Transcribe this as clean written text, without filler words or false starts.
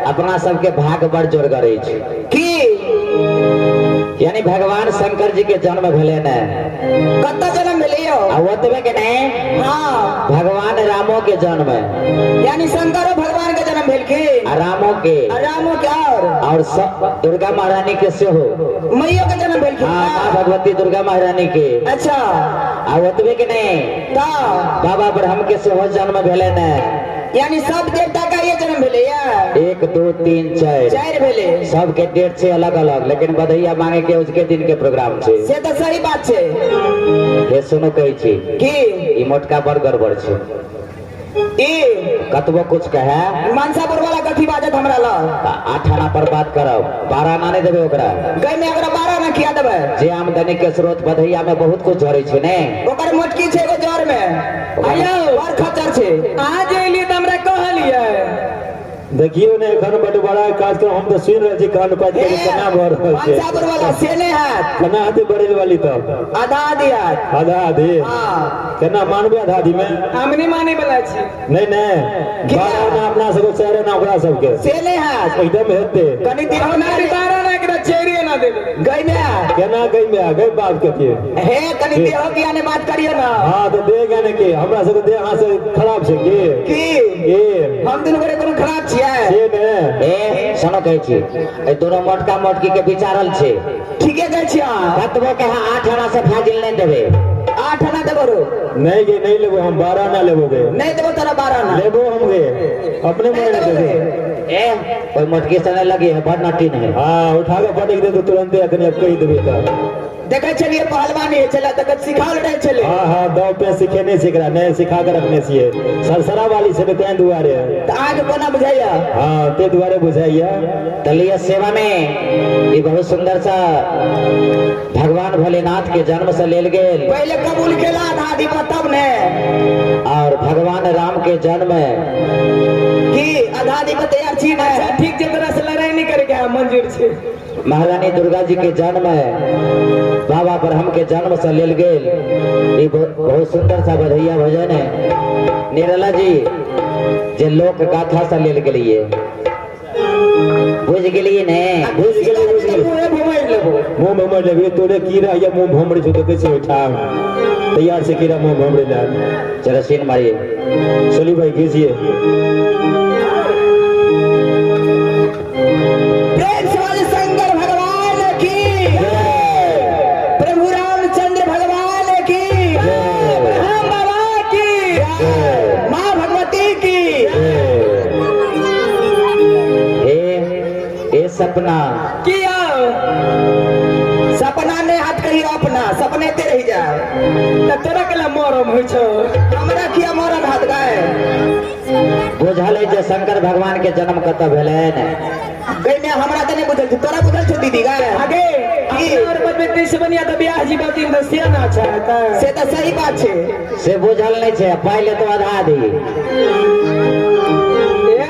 अपना सबके भाग बड़ जोरगर अछि। की? यानी भगवान शंकर जी के जन्म भेले ने। कतऽ जन्म भेलै यौ? आ ओतबे के नहीं, हाँ। भगवान रामो के जन्म, यानी शंकरो भगवान के जन्म भेल की? आ रामो के, आ रामो के और दुर्गा महारानी के सेहो, मैयो के जन्म भेल की? हाँ, माँ भगवती दुर्गा महारानी के। अच्छा। आ ओतबे के नहीं, का बाबा ब्रह्म के सेहो जन्म भेले ने। यानी सब देवता का ये जन्म भेले या? 1 2 3 4 4 भेले। सबके डेट छै अलग अलग, लेकिन बधैया मांगे के उसके दिन के प्रोग्राम छै। से तो सही बात छै। हे सुनो कहै छी की? ई मोटका बड़ गड़बड़ छै। ई कतबो कुछ कहे मनसापुर वाला कथी बाजत हमरा लग? 8 आना पर बात करब, 12 आना नहीं देबै ओकरा। गई में ओकरा 12 आना किया देबै? जे आमदनी के स्रोत बधैया में बहुत कुछ झरै छै ने। ओकर मोटकी छै एगो जर में। आयो बड़ खच्चर छै। अहाँ जे एलियै तऽ हमरा कहलियै। देखियौ ने एखन बड बड़ा कार्यक्रम हम तऽ सुनि रहल छी कान पाति के केना भऽ रहल छै। मनसापुर वाला से नहि हैत। केना हेतै बरेल वाली तऽ? आधा आधी हैत। आधा आधी? हाँ। केना मानबै आधा आधी में? हम नहि मानै वाला छी। नहीं नहीं, 12 आना अपना सबके, 4 आना ओकरा सबके। से नहि हैत। एकदम हेतै। कनि देहो अपना ने 12 आना एकरा 4 आना देबै। गई में केना गई में गई बाप के के? हे कनि देहो किया ने बात करियो ना। हाँ तो दे गए के हमरा सबके देह अहाँ से खराब छै की? की? की? हम दुनू गोरे कोनो खराब छियै? से ने। ए सुनो कहै छी, ए दोनों मोटका मोटकी के विचारल छै। ठीके कहै छी अहाँ। कतबो के अहाँ 8 आना से फाजिल नहीं देबै। 8 आना देबो रो। नहीं गे, नहीं लेबो हम, 12 आना लेबो गे। नहीं देबो तोरा 12 आना। लेबो हम गे, अपने नहीं मन देबो देबो। गे। ए कोई मोटकी से नहीं लगी है, बड़ नटीन है। हाँ उठा के पटक दे तो तुरंते अखनी अब कहि देबै तऽ। देखै छलियै पहलवानी होइ छलै तऽ सिखाओल रहै छलै। हाँ हाँ दाव पे सिखेने छै एकरा, नहि सिखा के रखने छियै। सरसरा वाली छै ने, तें दुआरे। तऽ अहाँके कोना बुझाइया? हाँ ते दुआरे बुझाइया। तऽ लिअ सेवा में ई बहुत सुंदर सा भगवान भोलेनाथ के जन्म से लेल गेल। पहिले कबूल केला आधा आधी पर तब ने। और भगवान राम के जन्म की आधा आधी पर तैयार छी ने? अच्छा ठीक छै, तोरा से लड़ाई नहीं करे के है, मंजूर छै। महारानी दुर्गा जी के जन्म बाबा ब्रह्म के जन्म से लेल गेल। ई बहुत सुंदर सा बधैया भजन है निराला जी, जे लोक गाथा से लेल गेलिए। बुझ गेलिए ने? बुझ गेलिए, बुझ गेलिए। मुँहे भमैर लेबो। मुँह भमैर लेबो। तोरे कीड़ा या मुँह भमरै छौ देखै छियै ओहिठाम तैयार छै कीड़ा मुँह भमरै लए। चलो सीन मारिए। चलू भाई घीचिए। प्रेम से वाले शंकर भगवान की जय, प्रभु रामचंद्र भगवान की जय, ब्रह्म बाबा की जय, माँ भगवती की जय। ए सपना किया? सपना ने हाथ कहियो अपना सपने ते रह जाए। तऽ तोरा केला मरम होइ छौ? हमरा किया मरम हाथ गाय? बुझल है जे शंकर भगवान के जन्म कतऽ भेलनि? गई में हमरा तऽ नहि बुझल छौ, तोरा बुझल छौ दीदी गाय? आगे की? अपना और बदबे से बनिया तऽ बियाह जी बाती तऽ से ना छै तऽ। से तऽ सही बात छै। से बुझल नहि छै, पहिले तो आधा आधी।